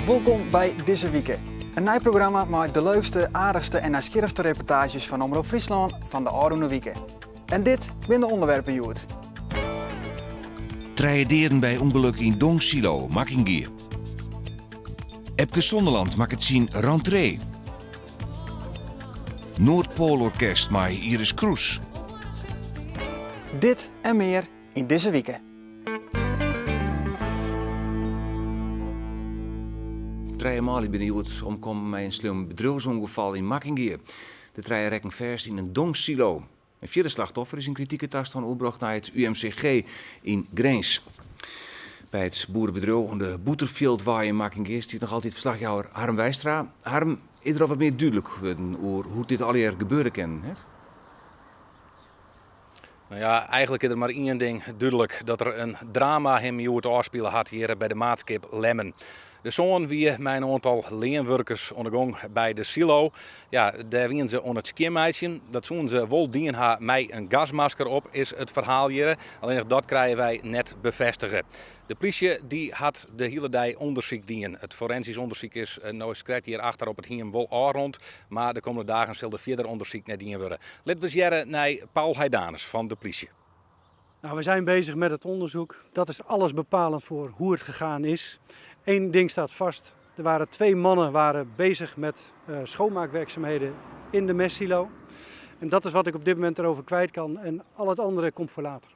Wolkom by Dizze Wike. In nij programma mei de leukste, aardichste en nijsgjirrichste reportaazjes fan Omrop Fryslân fan de ôfrûne wike. En dit binne de ûnderwerpen hjoed. Trije deaden by ûngelok yn dongsilo, Makkingea. Epke Zonderland makket syn rentree. Noardpoalorkest mei Iris Kroes. Dit en mear yn dizze wike. Trije manlju binne hjoed omkommen mei in slim bedriuwsûngefal yn Makkingea. De trije rekken fêst yn in dongsilo. In fjirde slachtoffer is yn kritike tastân oerbrocht nei it UMCG yn Grins. By it boerebedriuw oan de Bûterfjildwei yn Makkingea stiet noch altyd ferslachjouwer Harm Weistra. Harm, is der al wat mear dúdlik wurden oer hoe't dit allegear gebeure kinnen hat? Nou ja, eigenlik is der mar ien ding dúdlik, dat der in drama him hjoed ôfspile hat hjir by de maatskip Lemmen. De soan wie mei in oantal leanwurkers oan de gong by de silo. Ja, dêr wienen se oan it skjinmeitsjen. Dat soenen se wol dien ha mei in gasmasker op, is it ferhaal hjir. Allinnich dat krije wy net befêstige. De plysje dy hat de hiele dei ûndersyk dien. It forensysk ûndersyk is no krekt hjir achter op it hiem wol ôfrûn, mar de kommende dagen sil der fierder ûndersyk nei dien wurde. Litte we ris hearre nei Paul Heidanus fan de plysje. Nou, we zijn bezig met het onderzoek. Dat is alles bepalend voor hoe het gegaan is. Eén ding staat vast. Er waren twee mannen waren bezig met uh, schoonmaakwerkzaamheden in de mestsilo. En dat is wat ik op dit moment erover kwijt kan. En al het andere komt voor later.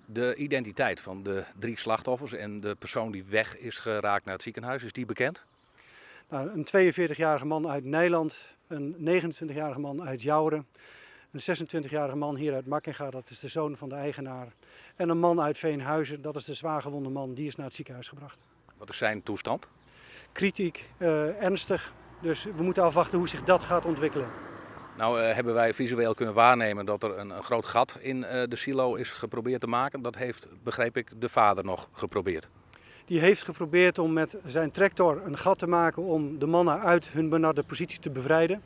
De identiteit van de drie slachtoffers en de persoon die weg is geraakt naar het ziekenhuis, is die bekend? Nou, een 42-jarige man uit Nijland, een 29-jarige man uit Joure, een 26-jarige man hier uit Makkinga, dat is de zoon van de eigenaar. En een man uit Veenhuizen, dat is de zwaargewonde man, die is naar het ziekenhuis gebracht. Wat is zijn toestand? Kritiek, uh, ernstig. Dus we moeten afwachten hoe zich dat gaat ontwikkelen. Nou uh, hebben wij visueel kunnen waarnemen dat er een, een groot gat in uh, de silo is geprobeerd te maken. Dat heeft, begreep ik, de vader nog geprobeerd. Die heeft geprobeerd om met zijn tractor een gat te maken om de mannen uit hun benarde positie te bevrijden.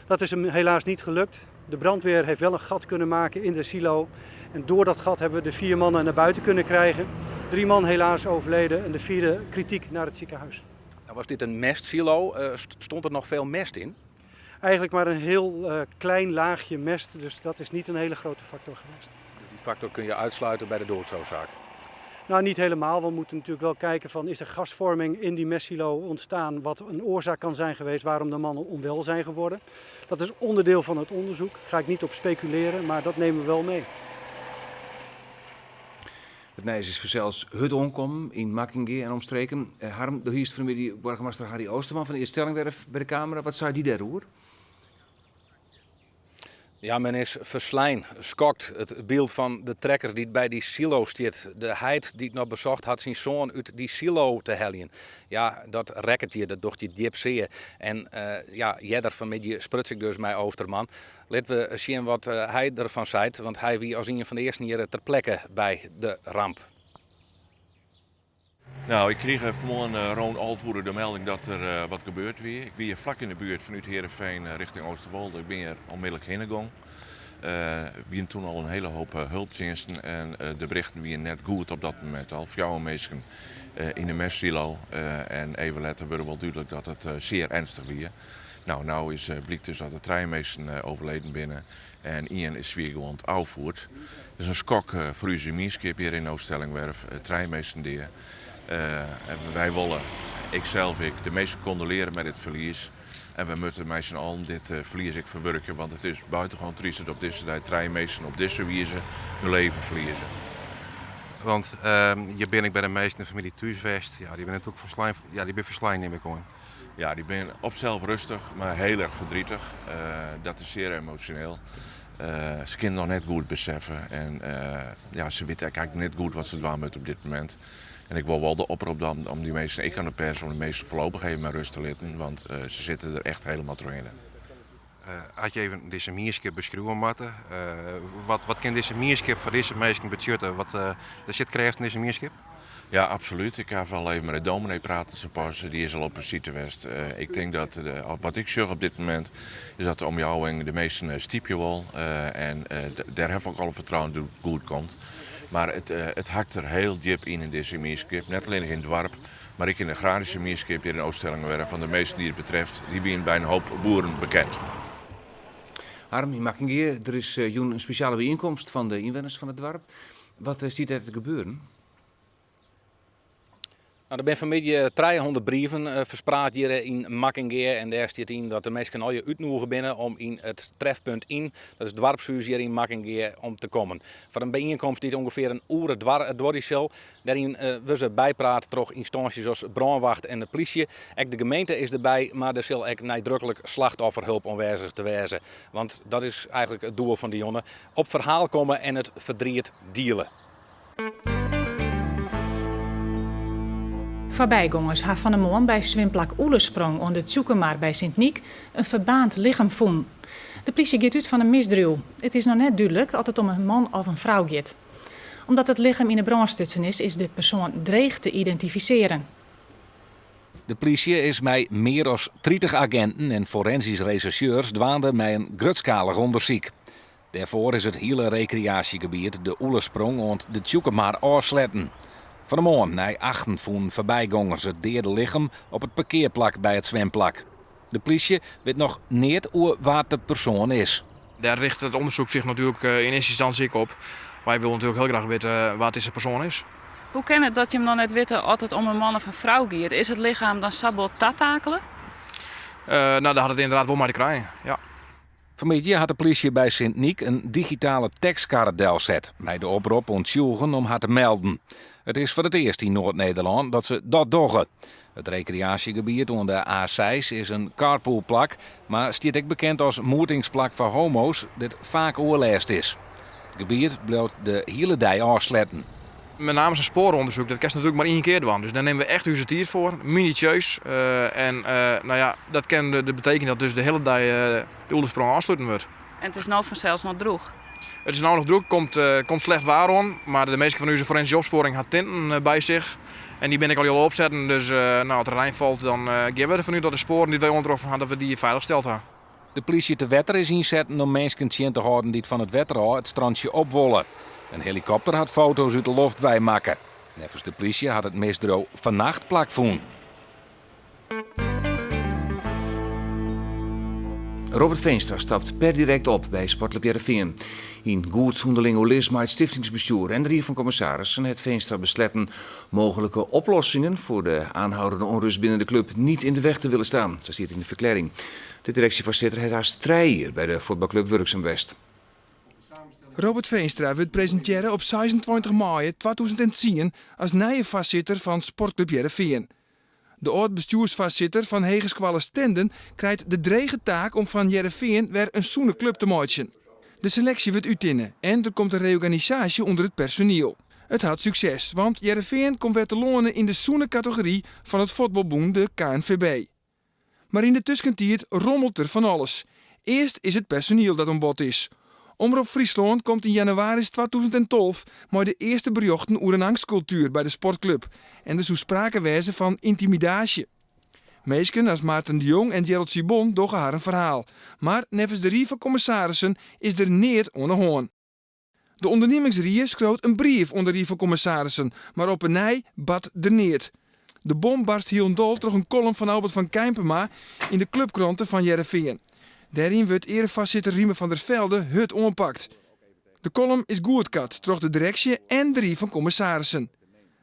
Dat is hem helaas niet gelukt. De brandweer heeft wel een gat kunnen maken in de silo. En door dat gat hebben we de vier mannen naar buiten kunnen krijgen. Drie man helaas overleden en de vierde kritiek naar het ziekenhuis. Nou was dit een mestsilo. Uh, stond er nog veel mest in? Eigenlijk maar een heel uh, klein laagje mest, dus dat is niet een hele grote factor geweest. Dus die factor kun je uitsluiten bij de doodsoorzaak? Nou, niet helemaal. We moeten natuurlijk wel kijken van is er gasvorming in die mestsilo ontstaan wat een oorzaak kan zijn geweest waarom de mannen onwel zijn geworden. Dat is onderdeel van het onderzoek. Daar ga ik niet op speculeren, maar dat nemen we wel mee. It nijs is fansels hurd oankommen yn Makkingea en omstreken. Eh, Harm, do hiest fan 'e middei boargemaster Harry Oosterman fan Eaststellingwerf by de kamera. Wat sei dy dêroer? Ja, men is ferslein, skokt. It byld fan de trekker dy't by dy silo stiet, de heit dy't noch besocht hat syn soan út dy silo te heljen. Ja, dat rekket je, dat docht je djip sear. En uh, ja, earder fanmiddei spruts ik dus mei Oosterman. Litte we sjen wat uh, hy derfan seit, want hy wie as ien fan de earsten hjir ter plekke by de ramp. Nou, ik krige fanmoarn uh, rûn 11 oere de melding dat der uh, wat gebeurd wie. Ik wie hjir flak yn de buert fanút Heerenveen uh, rjochting Oosterwolde. Ik bin hjir onmiddellik hinne gong. Uh, wienen toen al in hiele hoop helptsjinsten en de berjochten wienen net goed op dat momint al. Fjouwer minsken yn de mestsilo en even letter wurde wol dúdlik dat it sear earnstich wie. Nou, no is, blykt dus dat der trije minsken overleden binne en ien is swiergewond ôffierd. It is in skok foar ús mienskip hjir yn Ooststellingwerf. Trije minsken dea. Wy wolle, iksels ek, de minsken kondolearje mei dit ferlies. En we moatte mei syn allen dit ferlies ek ferwurkje, want it is buitengewoon tryst dat op dizze dei trije minsken op dizze wize hun leven ferlieze. Want hjir bin ik by de minsken, de famylje thús west. Ja, dy binne natuerlik ferslein, ja, dy binne ferslein nim ik oan. Ja, dy binne op sels rêstich, mar hiel erch verdrietig. Dat is sear emosjoneel. Se kinne noch net goed beseffe en ja, se witte ek eigentlik net goed wat se dwaan moatte op dit momint. En ik wol wol de oprop dwaan om dy minsken, ek oan de pers, om de minsken foarlopich even mei rêst te litten, want se sitte der echt hielendal trochhinne. As je even dizze mienskip beskriuwe moatte, wat, wat kin dizze mienskip foar dizze minsken betsjutte? Wat, der sit krêft yn dizze mienskip? Ja, absolút. Ik ha al even mei de dominee praten sapas. Dy is al op besite west. Ik tink dat, wat ik sjoch op dit momint, is dat de omjouwing de minsken stypje wol. En dêr ha ik alle fertrouwen dat it goed komt. Mar it, it hakt der hiel djip yn yn dizze mienskip. Net allinnich yn it doarp, Mar ek yn de agraryske mienskip hjir yn Ooststellingwerf, fan de minsken dy't it betreft, dy wienen by in hoop boeren bekend. Harm, yn Makkingea, der is jûn in spesjale byienkomst fan de ynwenners fan it doarp. Wat stiet dêr te gebeuren? Nou, der binne fanmiddei 300 brieven ferspraat hjir yn Makkingea en dêr stiet yn dat de minsken allegear útnoege binne om yn it trefpunt yn, dat is it doarpshûs hjir yn Makkingea, om te kommen. Foar in byienkomst dy't ûngefear in oere duorje sil. Dêryn wurde se bypraat troch ynstânsjes as brânwacht en de plysje. Ek de gemeente is derby, mar der sil ek neidruklik slachtofferhulp oanwêzich te wêze. Want dat is eigentlik it doel fan dy jûn, op ferhaal komme en it ferdriet diele. Foarbygongers ha fan 'e moarn by swimplak Oelesprong oan de Tsjûkemar by Sint Nyk in ferbaarnd lichem fûn. De plysje giet út fan in misdriuw. It is noch net dúdlik oft it om in man of in frou giet. Omdat it lichem yn 'e brân stutsen is, is de persoan dreech te identifisearjen. De plysje is mei mear as 30 aginten en forensysk resjersjeurs dwaande mei in grutskalich ûndersyk. Dêrfoar is it hiele rekreaasjegebiet de Oelesprong oant de Tsjûkemar ôfsletten. Fan 'e moarn nei achten fûnen foarbygongers it deade lichem op it parkearplak by it swimplak. De plysje wit noch neat oer wa't de persoan is. Dêr richt it ûndersyk sich natuerlik yn earste ynstânsje ek op. Wy wolle natuerlik hiel graach witte wa't dizze persoan is. Hoe kin it dat jim noch net witte oft it om in man of in frou giet? Is it lichem dan sa bot tatakele? No, dêr hat it ynderdaad wol mei te krijen, ja. Fanmiddei hat de plysje by Sint Nyk in digitale tekstkarre delset mei de oprop oan tsjûgen om har te melden. It is foar it earst yn Noard-Nederlân dat se dat dogge. It rekreaasjegebiet oan de A6 is in carpoolplak, mar stiet ek bekend as moetingsplak foar homo's dêr't faak oerlêst is. It gebiet bliuwt de hiele dei ôfsletten. Met name sa'n spoareûndersyk, dat kinst natuerlik mar ien kear dwaan. Dus dêr nimme we echt ús tiid foar, minutieus. En no ja, dat kin de betekenje dat dus de hiele dei de Oelesprong ôfsluten wurdt. En it is no fansels noch drûch. It is no noch drûch, komt, komt slecht waar oan. Mar de minsken fan ús forensyske opspoaring ha tinten by sich. En dy binne ek al hiel opsetten. Dus no, as der rein falt, dan gean we derfan út dat de spoaren dy't wy oantroffen ha, dat we dy feilich steld ha. De plysje te wetter is ynsetten om minsken tsjin te hâlden dy't fan it wetter ôf it strantsje op wolle. In helikopter hat foto's út de loft wei makke. Neffens de plysje hat it misdriuw fannacht plakfûn. Robert Veenstra stapt per direkt op by Sportklup Hearrenfean. Yn goed ûnderling oerlis mei it stiftingsbestjoer en de rie fan kommissarissen hat Veenstra besletten mooglike oplossingen foar de aanhoudende onrust binnen de klup niet in de weg te willen staan, sa stiet yn de ferklearring. De direksjefoarsitter hat hast trije jier by de fuotbalklup wurksum west. Robert Veenstra wurdt presintearre op 26 maaie 2010 as nije foarsitter fan Sportklup Hearrenfean. De âld-bestjoersfoarsitter fan Hegeskoalle Stenden krijt de drege taak om fan Hearrenfean wer in sûne klup te meitsjen. De seleksje wurdt úttinne en der komt in reorganisaasje ûnder it personiel. It hat sukses, want Hearrenfean komt wer telâne yn de sûne kategory fan it fuotbalbûn de KNVB. Mar yn de tuskentiid rommelt der fan alles. Earst is it personiel dat oan bod is. Omrop Fryslân komt yn jannewaris 2012 mei de earste berjochten oer in eangstkultuer by de sportklup en der soe sprake wêze fan yntimidaasje. Minsken as Maarten de Jong en Gerald Sibon dogge harren ferhaal, mar neffens de rie fan kommissarissen is der neat oan 'e hân. De ûndernimmingsrie skriuwt in brief oan de rie fan kommissarissen, mar op 'e nij bart der neat. De bom barst hielendal troch in kollum fan Albert van Keimpema yn de klupkrante fan Hearrenfean. Dêryn wurdt earefoarsitter Riemer van der Velde hurd oanpakt. De kollum is goedkard troch de direksje en de rie fan kommissarissen.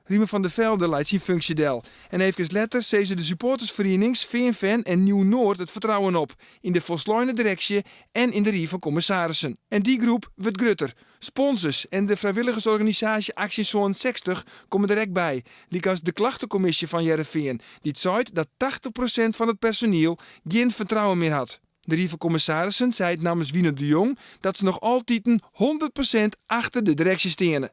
Riemer van der Velde leit syn funksje del en eefkes letter sizze de supportersferienings Feanfan en Nieuw Noord it fertrouwen op yn de folsleine direksje en yn de rie fan kommissarissen. En dy groep wurdt grutter. Sponsors en de frijwilligersorganisaasje Aksje 67 komme der ek by, lykas de klachtekommisje fan Hearrenfean, dy't seit dat 80 prosint fan it personiel gjin fertrouwen mear hat. De rie fan kommissarissen seit nammens Wienert de Jong dat se noch altiten 100% achter de direksje steane.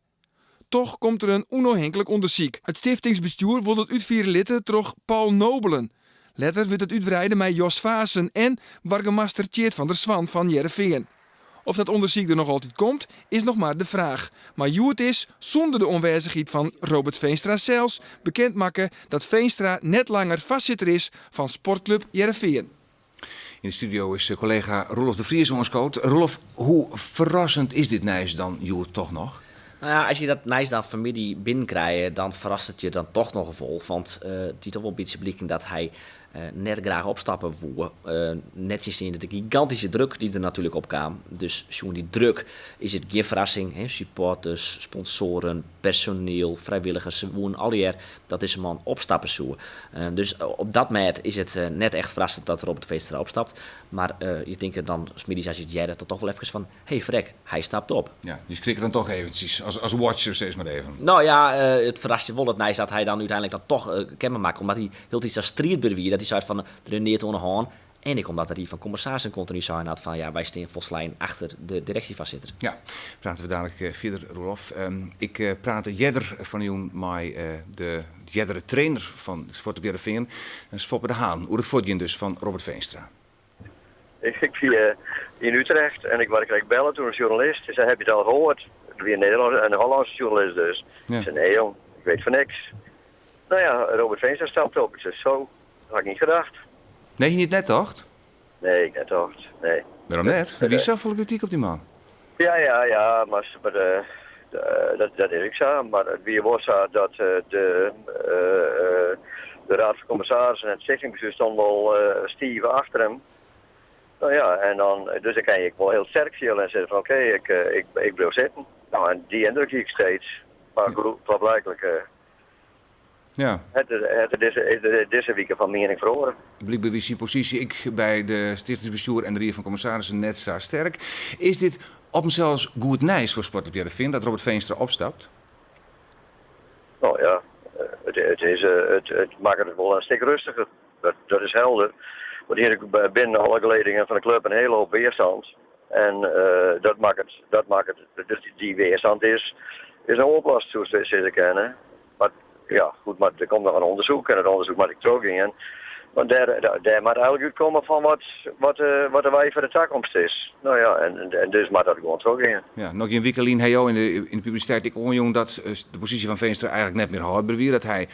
Toch komt der in ûnôfhinklik ûndersyk. It stiftingsbestjoer wol dat útfiere litte troch Paul Nobelen. Letter wurdt it útwreide mei Jos Vaessen en boargemaster Tjeerd van der Zwan fan Hearrenfean. Oft dat ûndersyk der noch altyd komt, is noch mar de fraach. Mar hjoed is, sûnder de oanwêzichheid fan Robert Veenstra sels, bekend makke dat Veenstra net langer foarsitter is fan Sportklup Hearrenfean. Yn de studio is kollega Roelof de Vries oanskood. Roelof, hoe ferrassend is dit nijs dan hjoed toch noch? Nou ja, as je dat nijs dan fanmiddei binnenkrije, dan ferrast it je dan toch noch wol. Want it die toch wol in bytsje bliken dat hy net graach opstappe woe. Nettsjinsteande de gigantyske druk dy't der natuerlik op kaam. Dus sjoen dy druk is it gjin ferrassing. Supporters, sponsoaren, personiel, frijwilligers, se woenen allegear dat dizze man opstappe soe. Dus op dat mêd is it net echt ferrassend dat Robert Veenstra opstapt. Mar je tinke dan 's middeis as je it hearre toch wol efkes fan, Hé, frek, hy stapt op. Ja, je schrikken dan toch eventjes, als watcher steeds maar even. No ja, it ferrast je wol it nijs dat hy dan úteinlik dan toch kenber makke, omdat hy hieltyd sa striidber wie, dat hy sei fan der is neat oan de hân. En ek omdat de Rie fan Kommissarissen kontinu sein hat fan ja, wy stean folslein achter de direksjefoarsitter. Ja, prate we dadelijk fierder, Roelof. Ik prate earder fan 'e jûn mei de eardere trainer fan Sportklup Hearrenfean, Foppe de Haan, oer it fuortgean dus fan Robert Veenstra. Ik wie yn Utrecht en ik waard krekt belle troch in sjoernalist. Hy sei, heb je het al gehoord? It wie in Nederlânske, in Hollânske sjoernalist dus. Ik sei, nee jong, ik weet fan niks. Nou ja, Robert Veenstra stapt op. Ik sei, zo, dat had ik niet gedacht. Nee, hie net net tocht? Nee, ik net tocht, nee. Wêrom net? Der wie safolle krityk op dy man. Ja, ja, ja, mar dat is ek sa. Mar it wie wol sa dat de de Raad van Commissarissen en it stichtingsbestuur stonden wol stiif achter him. No ja, en dan, dus dan kin je ek wol hiel sterk fiele en sizze fan oké, ik, ik bliuw sitten. No, en dy yndruk hie ik steeds. Mar klaarblijklik Ja. Het het dizze, dizze wike fan miening feroare. Blykber wie syn posysje ek by de stichtingsbestjoer en de Rie fan Kommissarissen net sa sterk. Is dit op himsels goed nijs foar Sportklup Hearrenfean dat Robert Veenstra opstapt? No ja, it, it, is, it, it makket it wol in stik rêstiger. Dat, dat is helder. Want hjir binnen alle geledingen fan de klup in hiele hoop weerstand. En dat makket, dat makket, dus dy weerstand is, is no oplost, soe sizze kinne. Mar ja, goed, mar der komt noch in ûndersyk en it ûndersyk moat ek trochgean. Want dêr, dêr moat eigenlik útkomme fan wat, wat, wat de wei foar de takomst is. No ja, en, en dus moat dat gewoan trochgean. Ja, noch gjin wike lyn ha jo yn de, yn de publisiteit ek oanjûn dat de posysje fan Veenstra eigenlik net mear hâldber wie, dat hy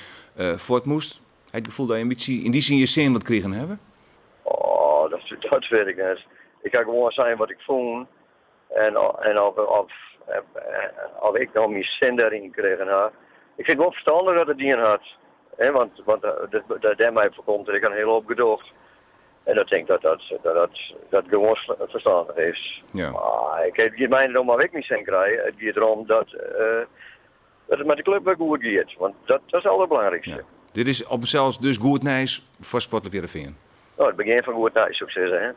fuort moast. Ha je it gefoel dat je in bytsje yn dy sin je sin wat krigen hawwe? Oh, dat, dat wit ik net. Ik ha gewoan sein wat ik fûn. En, en of, of, of ik no myn sin dêryn krigen ha. Ik fyn it wol ferstannich dat er dien hat. Hè, want, want dêrmei foarkomt er ek in hiele hoop gedoch. En dat tink dat dat, dat, dat gewoan ferstannich is. Ja. Mar ik, it giet my net om of ik myn sin krij. It giet derom dat, dat it mei de klup wer goed giet. Want dat, dat is it alderbelangrykste. Ja. Dit is op himsels dus goed nijs foar Sportklup Hearrenfean? No, it begjin fan goed nijs, soe ik sizze. Hè?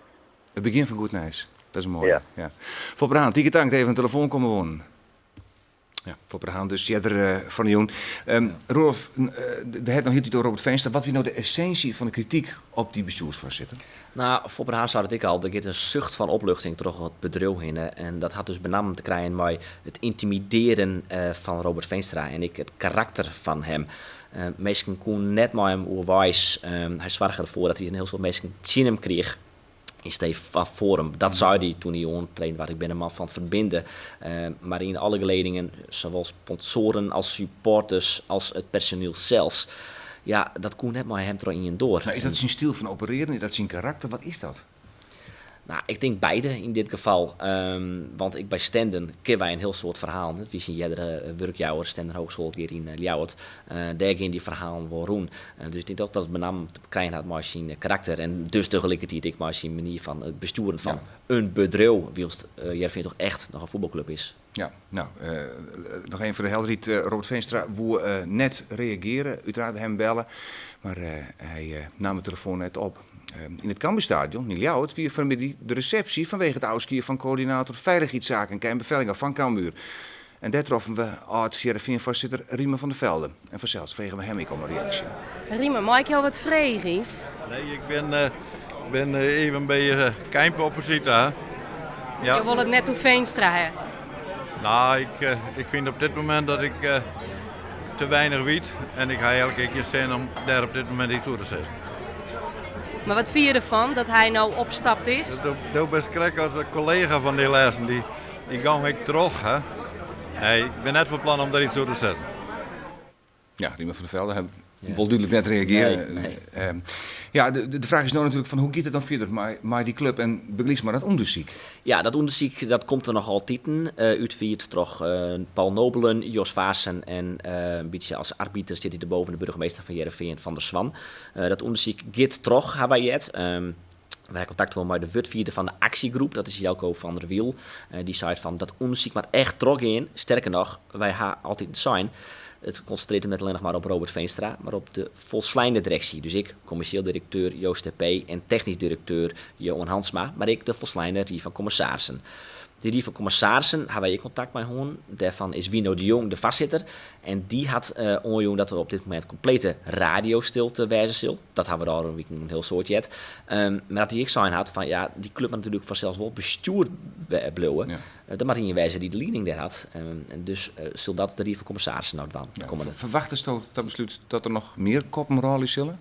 It begjin fan goed nijs. Dat is moai. Ja. ja. Foppe de Haan, tige tank even telefoan komme woenen. Ja, Foppe de Haan dus earder fan de jûn. Um, Roelof, we ha it noch hieltyd oer Robert Veenstra. Wat wie no de essinsje fan de krityk op dy bestjoersfoarsitter? Nou, Foppe de Haan sei it ek al, der giet in sucht fan opluchting troch it bedriuw hinne. En dat hat dus benammen te krijen mei it yntimidearjen fan Robert Veenstra en ek it karakter fan him. Minsken koenen net mei him oerweis. Hy soarge derfoar dat hy in hiel soad minsken tsjin him krige yn stee fan foar him. Dat sei hy toen hy oantreden waard. Ik bin in man fan ferbinde. Mar yn alle geledingen, sawol sponsoaren as supporters as it personiel sels, ja, dat koe net mei him troch ien doar. Mar is dat syn styl fan operearen? Is dat syn karakter? Wat is dat? Nou, ik tink beide yn dit gefal. Want ek by Stenden kenne wy in hiel soad ferhalen. It wie syn eardere wurkjouwer, Stenden Hogeschool hjir yn Ljouwert. Dêr gean dy ferhalen wol rûn. Dus ik tink toch dat it benammen te krijen hat mei syn karakter en dus tegelikertiid ek mei syn manier fan it bestjoeren fan in bedriuw, wylst Hearrenfean toch echt noch in fuotbalklup is. Ja, no, noch even foar de helderheid, Robert Veenstra woe net reageare, úteraard him belle, mar hy naam de telefoan net op. Yn it Cambuurstadion yn Ljouwert wie fanmiddei de resepsje fanwege it ôfskie fan koördinator feilichheidssaken Keimpe Vellinga fan Cambuur. En dêr troffen we âld-Hearrenfeanfoarsitter Riemer van der Velde. En fansels fregen we him ek om in reaksje. Riemer, mei ik jo wat freegje? Nee, ik bin, bin even by Keimpe op besite. Hè? Ja. Jo wolle it net oer Veenstra ha? Nou, ik, ik fyn op dit momint dat ik te weinich wit en ik ha eigenlik ek gjin sin om dêr op dit momint yts oer te sizzen. Mar wat fine je derfan dat hy no opstapt is? Do bist krekt as in kollega fan dy lêsten. Dy, dy gong ek troch. Hè? Nee, ik bin net fan plan om dêr yts oer te sizzen. Ja, Riemer van der Velde wol dúdlik net reagearje. Nee, nee. Ja, de fraach is no natuerlik fan hoe giet it dan fierder mei dy klup en bygelyks mei dat ûndersyk? Ja, dat ûndersyk dat komt der noch altiten, útfierd troch Paul Nobelen, Jos Vaessen en in bytsje as arbiter stiet hy der boven de burgemeester fan Hearrenfean, Van der Zwan. Dat ûndersyk giet troch, ha wy heard. Wy ha kontakt hân mei de wurdfierder fan de aksjegroep, dat is Jelko van der Wiel. Dy seit fan dat ûndersyk moat echt trochgean. Sterker noch, wy ha altiten sein, it konsintrearret him net allinnich mar op Robert Veenstra, mar op de folsleine direksje. Dus ek kommersjeel direkteur Joost Teppé en technysk direkteur Johan Hansma, mar ek de folsleine rie fan kommissarissen. Dy rie fan kommissarissen ha wy ek kontakt mei hân. Dêrfan is Wino de Jong de foarsitter en dy hat oanjûn dat der op dit momint komplete radiostilte wêze sil. Dat ha we de ôfrûne wiken in hiel soad heard. Mar dat hy ek sein hat fan ja, dy klup moat natuerlik fansels wol bestjoerd bliuwe. Der moat ien wêze dy't de lieding dêr hat. En dus sil dat de rie fan kommissarissen no dwaan. Ja, ferwachtesto ta beslút dat der noch mear koppen rôlje sille?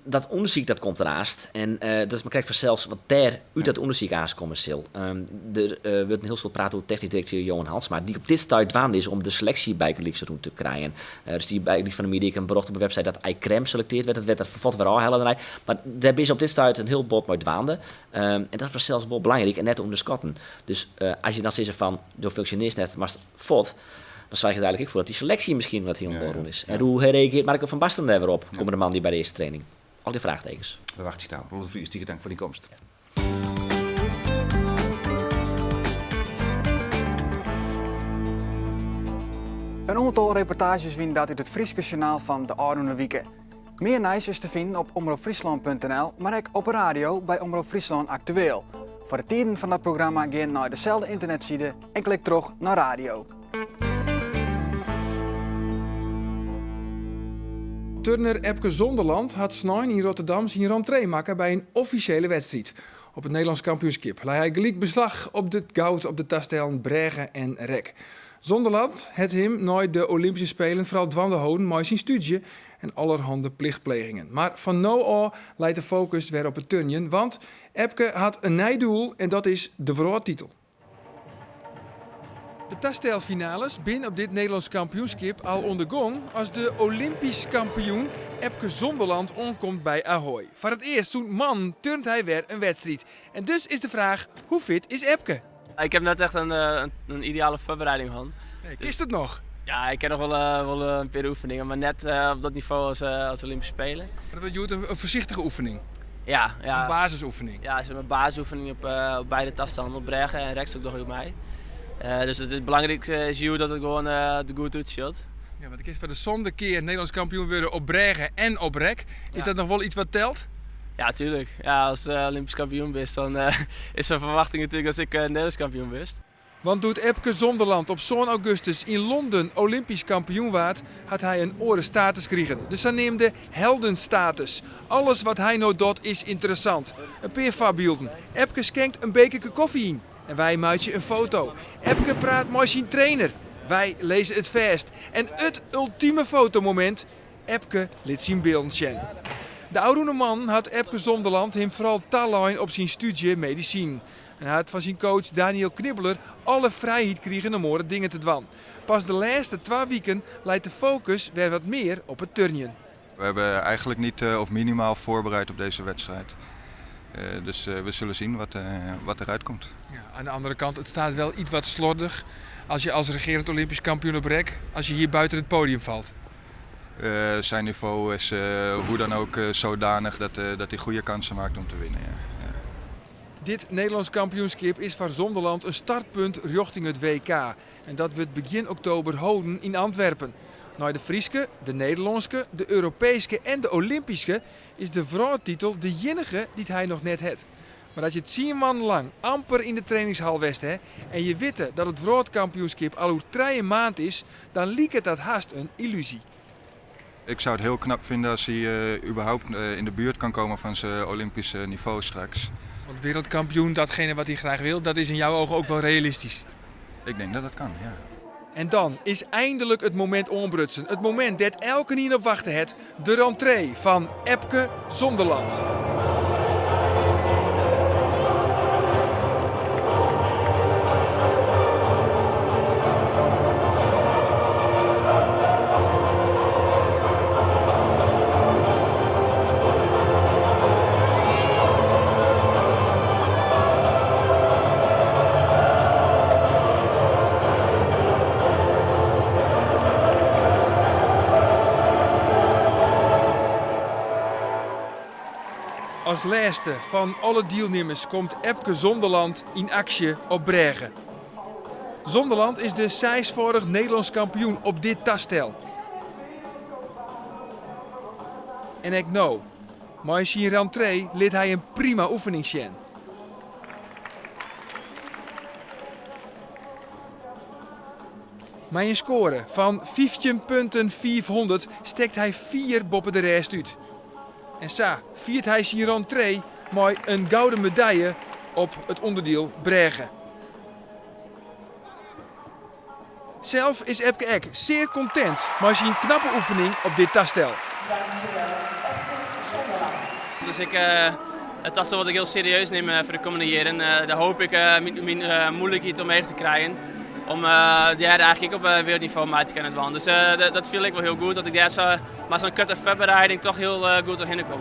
Dat ûndersyk dat komt der aanst. En dat is mar krekt fansels wat dêr út dat ûndersyk aanst komme sil. Der wurdt in hiel soad praat oer technysk direkteur Johan Hansma, dy't op dit stuit dwaande is om de seleksje bygelyks rûn te krijen. Der stie bygelyks fan 'e middei ek in berjocht op de website dat Eikrem selekteard wurdt. Dat wurdt der fuort wer ôfhelle dêrnei. Mar dêr binne se op dit stuit in hiel bot mei dwaande. En dat is fansels wol belangryk en net te ûnderskatten. Dus as je dan sizze fan do funksjonearrest net, moatst fuort, dan soargje je der eigentlik ek foar dat dy seleksje miskien wat hielendal rûn is. En hoe reagearret Marco van Basten dêr wer op? Komme de moandei by de earste training? Al dy fraachtekens. We wachtsje it ôf. Roelof de Vries, tige tank foar dyn komst. In oantal reportaazjes wiene dat út it Fryske sjoernaal fan de ôfrûne wike. Mear nijs is te finen op omropfryslân.nl, mar ek op 'e radio by Omrop Fryslân Aktueel. Foar de tiden fan dat programma gean nei deselde ynternetside en klik troch nei radio. Turner Epke Zonderland hat snein yn Rotterdam syn rentree makke by in offisjele wedstriid. Op it Nederlânsk kampioenskip lei hy gelyk beslach op it goud op de tastellen brêge en rek. Zonderland hat him nei de Olympyske Spelen foaral dwaande holden mei syn stúdzje en allerhande plichtplegingen. Mar fan no ôf leit de fokus wer op it turnjen, want Epke hat in nij doel en dat is de wrâldtitel. De tastelfinales binne op dit Nederlânsk kampioenskip al oan de gong as de Olympysk kampioen Epke Zonderland oankomt by Ahoy. Foar it earst sûnt moannen turnt hy wer in wedstriid. En dus is de fraach, hoe fit is Epke? Ik heb net echt een ideale voorbereiding gehad. Nee, kinst it noch? Ja, ik kin noch wol in pear oefeningen, mar net op dat nivo as Olympische Spelen. Dat wurdt hjoed in foarsichtige oefening? Ja, ja. In basisoefening? Ja, zeg maar basisoefening op beide tastanden, op brêge en rekstok doch ik mei. Dus it belangrykste is hjoed dat it gewoan der goed útsjocht. Ja, want do kinst foar de sânde kear Nederlânsk kampioen wurde op brêge en op rek. Is dat noch wol iets wat telt? Ja, tuurlijk. Ja, as Olympysk kampioen bist, dan is de ferwachting natuerlik datst ek Nederlânsk kampioen bist. Want doe't Epke Zonderland op sân augustus yn Londen Olympysk kampioen waard, hat hy in oare status krigen, de saneamde heldenstatus. Alles wat hy no docht is ynteressant. In pear foarbylden, Epke skenkt in bekerke kofje yn en wy meitsje in foto. Epke praat mei syn trainer, wy lizze it fêst. En it ultime fotomomint, Epke lit syn bylden sjen. De ôfrûne moannen hat Epke Zonderland him foaral talein op syn stúdzje medisinen. En hy hat fan syn coach Daniël Knibbeler alle frijheid krigen om oare dingen te dwaan. Pas de lêste twa wiken leit de fokus wer wat mear op it turnjen. We hebben eigenlijk niet of minimaal voorbereid op deze wedstrijd. Dus we zullen zien wat eruit komt. Ja, aan de andere kant, het staat wel iets wat slordig als je als regerend Olympisch kampioen op rek, als je hier buiten het podium valt. Zijn niveau is hoe dan ook zodanig dat hij goede kansen maakt om te winnen. Ja. Ja. Dit Nederlânsk kampioenskip is foar Zonderland in startpunt rjochting it WK. En dat wurdt begjin oktober holden yn Antwerpen. Nei de Fryske, de Nederlânske, de Europeeske en de Olympyske is de wrâldtitel de iennige dy't hy noch net hat. Mar as je tsien moannen lang amper yn de trainingshal west ha en je witte dat it wrâldkampioenskip al oer trije maand is, dan liket dat hast in ylluzy. Ik zou het heel knap vinden als hij überhaupt in de buurt kan komen van zijn Olympische niveau straks. Want wereldkampioen, datgene wat hij graag wil, dat is in jouw ogen ook wel realistisch? Ik denk dat dat kan, ja. En dan is eindelijk it momint oanbrutsen. It momint dêr't elkenien op wachte hat, de rentree fan Epke Zonderland. As lêste fan alle dielnimmers komt Epke Zonderland yn aksje op brêge. Zonderland is de seisfâldich Nederlânsk kampioen op dit tastel. En ek no, mei syn rentree lit hy in prima oefening sjen. Mei in skoare fan 15 punten 500 stekt hy fier boppe de rest út. En sa fiert hy syn rentree mei in gouden medalje op it ûnderdiel brêge. Sels is Epke ek sear kontent mei syn knappe oefening op dit tastel. Dus ik, it tastel wat ik hiel serieus nim foar de kommende jierren. Dêr hoopje ik myn mooglikheid omheech te krijen. Om dêr eigentlik ek op wereldnivo mei te kinnen dwaan. Dus dat fiel ik wol hiel goed, dat ik dêr sa mei sa'n koarte foarbereiding toch hiel goed trochhinne kom.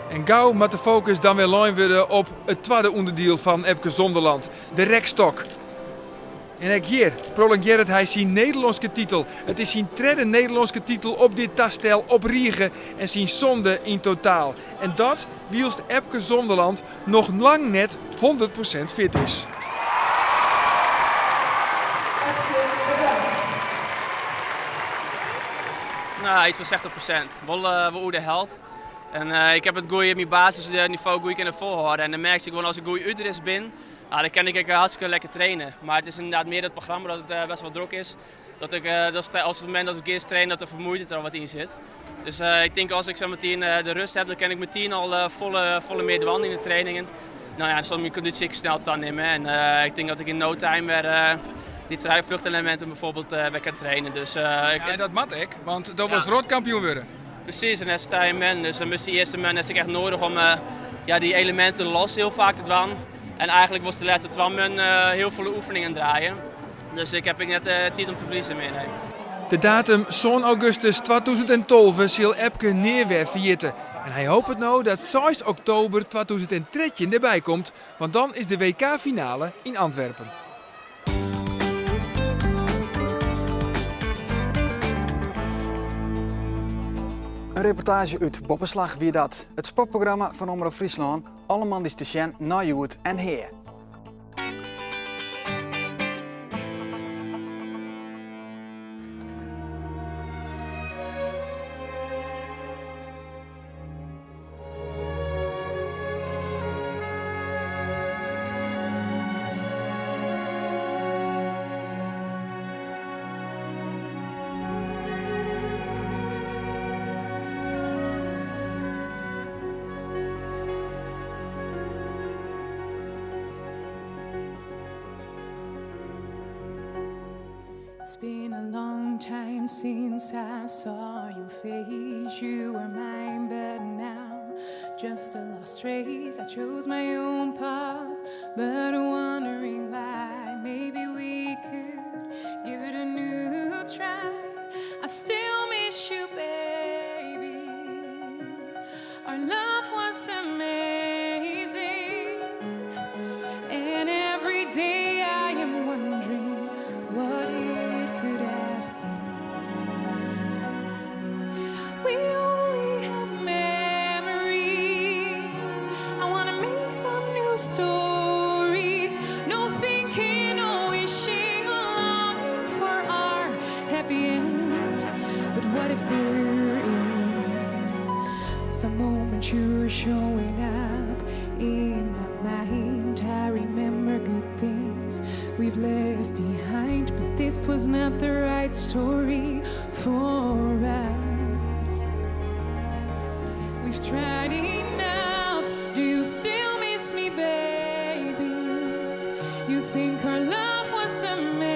En gau moat de fokus dan wer lein wurde op it twadde ûnderdiel fan Epke Zonderland, de rekstok. En ek hjir prolongearret hy syn Nederlânske titel. It is syn tredde Nederlânske titel op dit tastel op rige en syn sânde yn totaal. En dat wylst Epke Zonderland noch lang net 100% fit is. No, yts fan 60%. Wol, wol oer de helte. En ik ha it goede, myn basisnivo goed kinne folhâlde. En dan merk ik gewoan as ik goed útrist bin, ah, dan kin ik ek hartstikke lekker traine. Mar it is ynderdaad mear dat programma dat it best wol drok is. Dat ik, dat as it momint dat ik earst train, dat de fermoeidheid der al wat yn sit. Dus ik tink as ik sa metien de rêst ha, dan kin ik metien al folle, folle mear dwaan yn de trainingen. No ja, dan sil myn kondysje ek snel tanimme. En ik tink dat ik yn no time wer dy trije fluchteleminten byfoarbyld wer kin traine. Dus, ik, Ja, en dat moat ek, want do wolst wrâldkampioen wurde. Presys, en dat is men. Dus dan moast dy earste moanne is ek echt nedich om ja, dy eleminten los hiel faak te dwaan. En eigentlik wolst de lêste twa moannen hiel folle oefeningen draaie. Dus ik ha ek net tiid om te ferliezen mear, nee. De datum 7 augustus 2012 sil Epke nea wer ferjitte. En hy hopet no dat 6 oktober 2013 derby komt, want dan is de WK-finale yn Antwerpen. In reportaazje út Boppeslach wie dat. It sportprogramma fan Omrop Fryslân, alle moandeis te sjen nei Hjoed en Hea. It's been a long time since I saw your face. You were mine, but now just a lost trace. I chose my own path, but wondering why. Maybe we could give it a new try. I still miss you, baby. Our love was amazing. And every day I am wondering what it could have been. We only have memories. I wanna make some new stories. No thinking, no wishing, or longing for our happy end. But what if there is some moment you're showing up in my mind? I remember good things we've left behind, but this was not the right story for us. We've tried enough. Do you still miss me, baby? You think our love was amazing?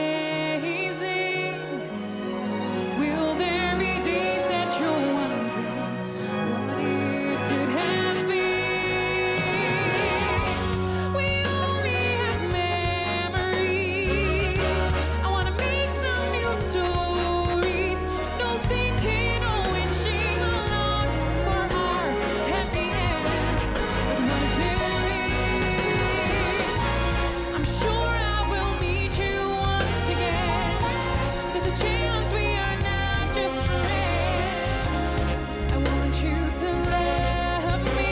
Will there be days that you're wondering what it could have been? We only have memories. I wanna make some new stories. No thinking or wishing or longing for our happy end. But what if there is? I'm sure I will meet you once again. There's a chance we are not just friends. I want you to love me.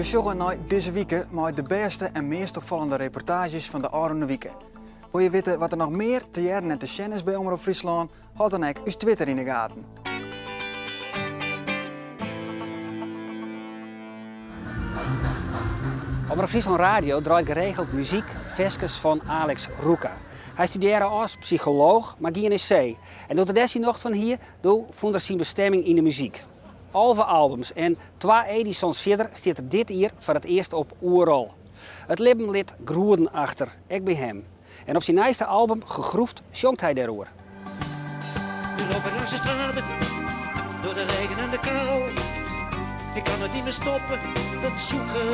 sjogge nei dizze wike mei de bêste en meast opfallende reportaazjes fan de ôfrûne wike. Wolle je witte wat der noch mear te hearren en te sjen is by Omrop Fryslân? Hâld dan ek ús Twitter yn 'e gaten. Omrop Fryslân Radio draait geregeld muzyk, ferskes fan Alex Roeka. Hy studearre as psycholooch, mar gie nei see. En doe't er dêr syn nocht fan hie, doe fûn er syn bestemming yn de muzyk. 11 albums en twa Edisons fierder stiet er dit jier foar it earst op Oerol. It libben lit groeden achter, ek by him. En op syn nijste album Gegroefd sjongt hy dêroer. We lopen langs de straten, door de regen en de kou. Ik kan het niet meer stoppen, dat zoeken,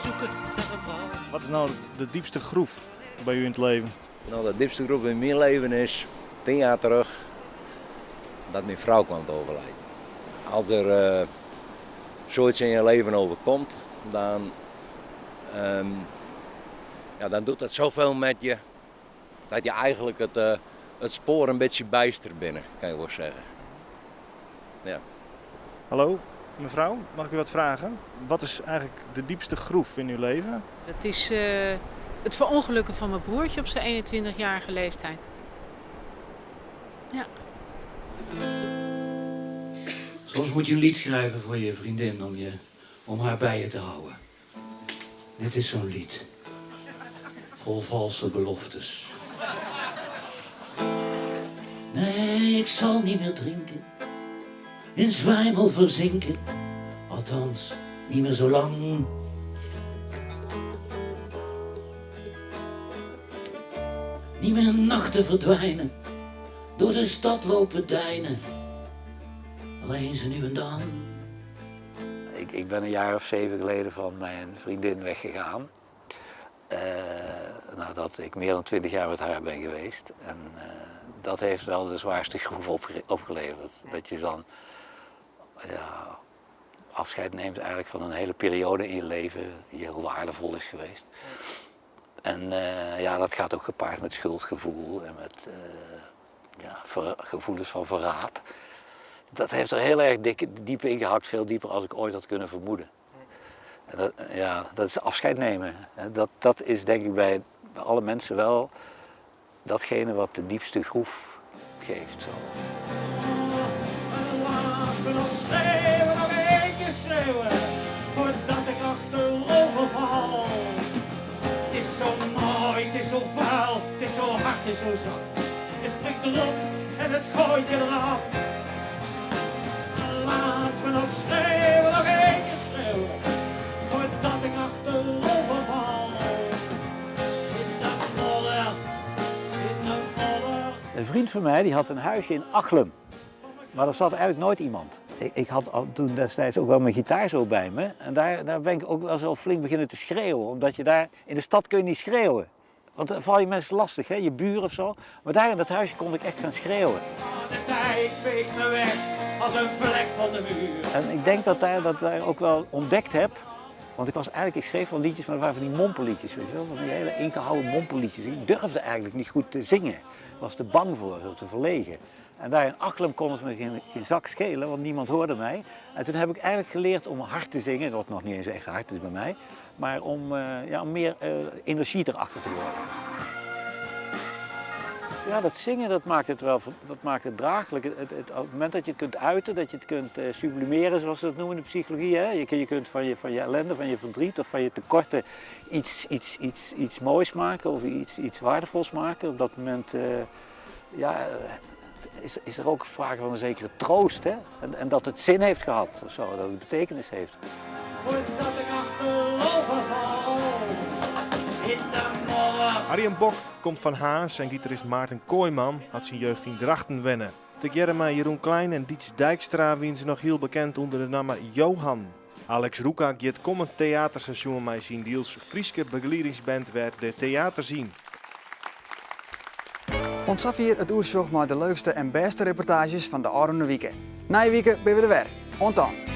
zoeken naar een vrouw. Wat is no de diepste groef by u yn it leven? No, de diepste groef yn myn leven is 10 jaar terug dat myn frou kwam te overlijden. As der soiets yn je leven overkomt, dan, ja, dan doet dat zoveel met je dat je eigenlijk het, het spoor in bytsje byster binne, kin je wol sizze. Ja. Hallo, mevrouw, mag ik u wat vragen? Wat is eigenlijk de diepste groef in uw leven? Dat is uh, het verongelukken van mijn broertje op zijn 21-jarige leeftijd. Ja. Soms moet je een lied schrijven voor je vriendin om, je, om haar bij je te houden. Dit is zo'n lied. Vol valse beloftes. Nee, ik zal niet meer drinken. In zwijmel verzinken. Althans, niet meer zo lang. Niet meer nachten verdwijnen. Door de stad lopen deinen. Alleen ze nu en dan. Ik, ik ben een jaar of zeven geleden van mijn vriendin weggegaan. Uh, nadat ik meer dan 20 jaar met haar ben geweest. En uh, dat heeft wel de zwaarste groef opgeleverd. Dat je dan ja, afscheid neemt eigenlijk van een hele periode in je leven die heel waardevol is geweest. En uh, ja, dat gaat ook gepaard met schuldgevoel en met ja, gevoelens van verraad. Dat heeft er heel erg dik, diep ingehakt, veel dieper als ik ooit had kunnen vermoeden. En dat, ja, dat is afscheid nemen. Dat, dat is denk ik bij, bij alle mensen wel datgene wat de diepste groef geeft. Zo. Laat me nog schreeuwen, nog één keer schreeuwen, voordat ik achterover val. Het is zo mooi, het is zo vuil, het is zo hard, het is zo zacht. Je springt erop en het gooit je eraf. Laat me nog schreeuwen, nog één keer schreeuwen, voordat ik achterover val. In de modder, in de modder. Een vriend van mij die had een huisje in Achlum. Maar daar zat eigenlijk nooit iemand. Ik, ik had al toen destijds ook wel mijn gitaar zo bij me. En daar, daar ben ik ook wel zo flink beginnen te schreeuwen. Omdat je daar, in de stad kun je niet schreeuwen. Want dan val je mensen lastig, hè? je buur of zo. Maar daar in dat huisje kon ik echt gaan schreeuwen. De tijd veegt me weg als een vlek van de muur. En ik denk dat daar, dat daar ook wel ontdekt heb. Want ik was eigenlijk, ik schreef wel liedjes, maar dat waren van die mompelliedjes, weet je wel. Van die hele ingehouden mompelliedjes. Ik durfde eigenlijk niet goed te zingen. Ik was te bang voor, zo te verlegen. En daar in Achlum kon het me geen, geen zak schelen, want niemand hoorde mij. En toen heb ik eigenlijk geleerd om hard te zingen, wat nog niet eens echt hard is bij mij. Maar om, uh, ja, om meer uh, energie erachter te horen. Ja, dat zingen dat maakt het wel dat maakt het draaglijk. Het, het, het, op het moment dat je het kunt uiten, dat je het kunt uh, sublimeren, zoals ze dat noemen in de psychologie. Hè? Je, je kunt van je, van je ellende, van je verdriet of van je tekorten iets, iets, iets, iets moois maken of iets, iets waardevols maken. Op dat moment uh, ja, is, is er ook sprake van een zekere troost. Hè? En, en dat het zin heeft gehad, of zo, dat het betekenis heeft. Voordat ik achterover val, in de modder. Arjen Bok komt fan Harns en gitarist Maarten Kooijman hat syn jeugd yn Drachten wenne. Tegearre mei Jeroen Klein en Diets Dijkstra wiene se noch hiel bekend ûnder de namme Johan. Alex Roeka giet kommend teaterseizoen mei syn diels Fryske begeliedingsband wer de teaters yn. Oant safier it oersjoch mei de leukste en bêste reportaazjes fan de ôfrûne wike. Nije wike binne we der wer. Oant dan!